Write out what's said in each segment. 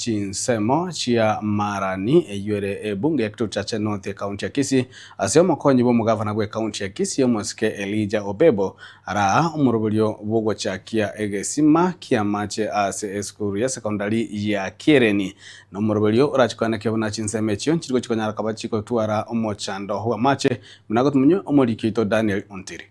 Chinsemo chia Marani, eyio ere ebunge ya Kitutu Chache North ekaunti ya Kisii, ase omokonyi bw'omogavana bw'ekaunti ya Kisii omosike Elijah Obebo araa omoroberio bw'ogochakia egesima ki'amache ase esukuru ya sekondari ya Kiereni. Nomoroberio orache koenekia buna chinsemo echio nchiri gochia konyara koba chigotwara omochando bw'amache buna gotumnywe omoriki oito Daniel Ontiri.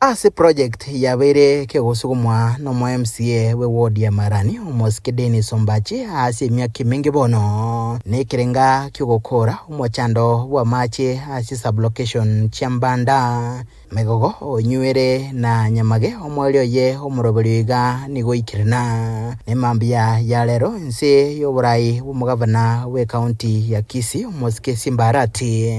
Ase project yabeire kegosugumwa nomo MCA bwe ward ya Marani omosike Dennis Ombachi ase emiaka emenge bono nekerenga kiogokoora omochando bw'amache ase sublocation chia Mbanda, Megogo, Onywere na Nyamage omoerio oye omoroberio iga nigo oikerena nemambia ya rero inse y'oborai bw'omogavana bw'ecounty ya Kisii omosike Simba Arati.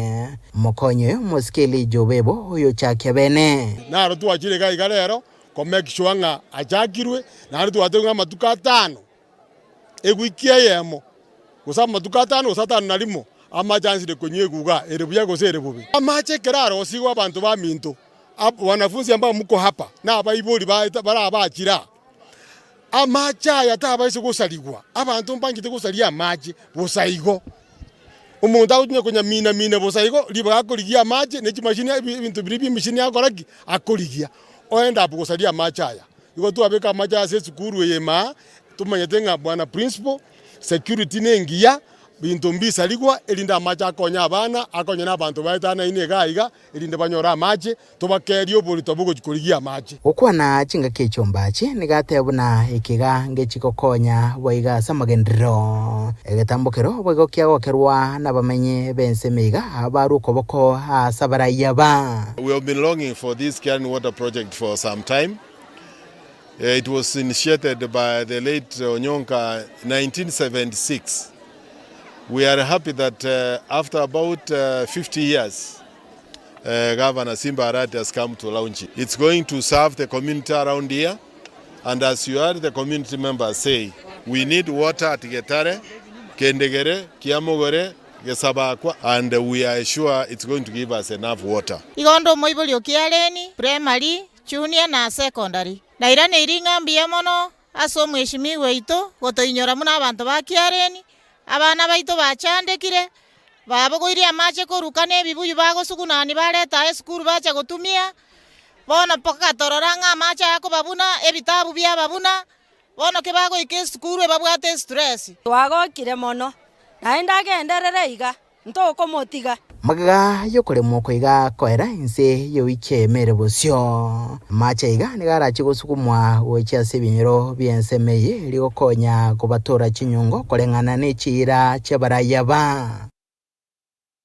Omokonyi oyo omosike Elija Obebo, oyochakia bene. Naro twachire iga iga rero ko make sure ng'a achakirwe, naende twatebiwa ng'a amatuko atano, ewiki eyemo, gose amatuko atano gose atano na rimo, amache ansire konywa eguga ere buya gose ere bobe. Amache ekero arosigwe abanto baminto, ab wanafunzi ambao mko hapa, na abaibori baeta barabachire aa, amache aya tabaisa gosarigwa, abanto mbanchete gosaria amache bosa igo. Omonto agotumia konyamina-mina bosa igo, ribaga akorigia amache ne chimashini ebinto biria bia emachine agokora ki? Akorigia. Oende abwo gosaria amache aya. Igo twabeka amache ase esukuru eye ime aa, tomanyete ng'a bwana principal, security ne engiya, binto mbisarigwa, erinde amache akonye abana, akonye na abanto baetanaine iga iga, erinde banyore amache, tobakeerie oborito bogochia korigia amache. Gokwana chingaki echio mbache, nigo ateba buna ekiga ngechi gokonya boigo ase amagenderero. Egetambokero boigo kiagokerwa nabamenyi b'ensemo iga abarwe okoboko ase abarai aba. We have been longing for this Kiarini Water Project for some time. It was initiated by the late Onyonka 1976. We are happy that after about 50 years Governor Simba Arati has come to launch it. It's going to serve the community around here and as you heard the community members say, we need water at Getare, Kendegere, Kiamogore, Gesabakwa and we are sure it's going to give us enough water. Igo onde omoibori o Kiareni, Primary, Junior na Secondary. Nairaneirie ng'a mbuya mono ase omweshimiwa oito gotoinyora buna abanto ba Kiareni, abana baito bachandekire, babogoirie amache koruka na ebibuyu bagosugunani bareta aa esukuru bacha gotumia, bono mpaka torora ng'a amache aya akobabuna, ebitabu biababuna, bono kebagoika esukuru ebabwate estress. Twagokire mono, naende agenderere iga, ntokomotiga. Magega y'okoremwa oko iga koera inse y'ewiki eyemo ere bosio. Amache aiga nigo arache gosugumwa gochia ase ebinyoro bi'ensemo eye erio gokonya kobatora chinyungo koreng'ana ne chiira chi'abarai aba.